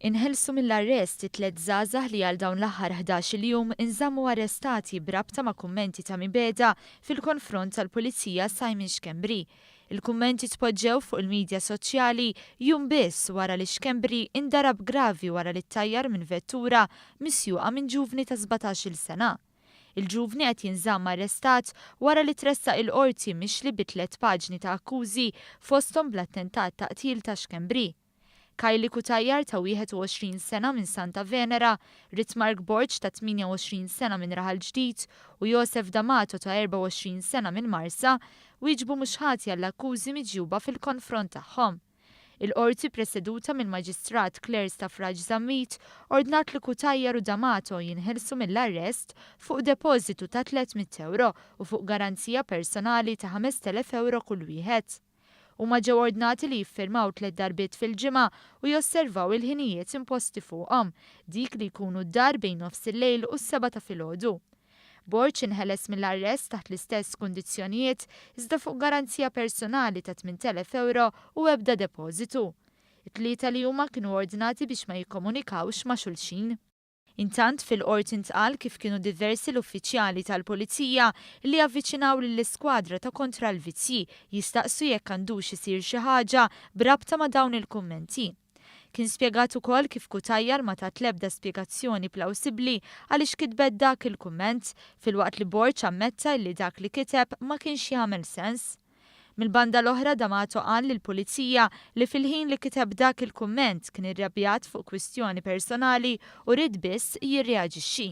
Inħelsu mill-arrest it-tlett żgħażagħ li għal dawn l-aħħar 11-il jum inżammu arrestati b'rabta ma' kummenti ta' mibegħda fil-konfront tal-Pulizija Simon Schembri. Il-kummenti tpoġġew fuq il-midja soċjali jum biss wara li Schembri indarab gravi wara li ttajjar minn vettura misjuqa minn ġuvni ta' 17-il sena. Il-ġuvni qed jinżamm arrestat wara li tressaq il-Qorti mixli bi tlett paġni ta' akkużi fosthom bl-attentat ta' qtil ta' Schembri. Kylie Cutajar ta' 21 sena minn Santa Venera, Ritmark Borg ta' 28 sena minn Raħal Ġdid u Josef D'Amato ta' 24 sena minn Marsa wieġbu mhux ħati għall-akkużi miġjuba fil-konfront tagħhom. Il-Qorti preseduta mill-Maġistrat Claire Stafrace Zammit ordnat li Cutajar u D'Amato jinħelsu mill-arrest fuq depożitu ta' 300 ewro u fuq garanzija personali ta' 5,000 ewro kull wieħed. Huma ġew ordnati li jiffirmaw tlett darbiet fil-ġimgħa u josservaw il-ħinijiet imposti fuqhom, dik li jkunu d-dar bejn nofsillejl u s-sebgħa ta' filgħodu. Borg inħeles mill-arrest taħt l-istess kundizzjonijiet iżda fuq garanzija personali ta' 8,000 ewro u ebda depożitu. It-tlieta li huma kienu ordnati biex ma jikkomunikawx ma' xulxin. Intant, fil-Qorti ntqal kif kienu diversi l-uffiċjali tal-Pulizija li avviċinaw lill-iskwadra ta' kontra l-vizzji jistaqsu jekk għandux isir xi ħaġa b'rabta ma' dawn il-kummenti. Kien spjegat ukoll kif Cutajar ma tat l-ebda spjegazzjoni plawsibbli għaliex kitbet dak il-kumment, filwaqt li Borg ammetta illi dak li kiteb ma kienx jagħmel sens. Mill-banda l-oħra D'Amato qal lill-Pulizija li fil-ħin li kiteb dak il-kumment kien irrabjat fuq kwistjoni personali u ried biss jirreaġixxi.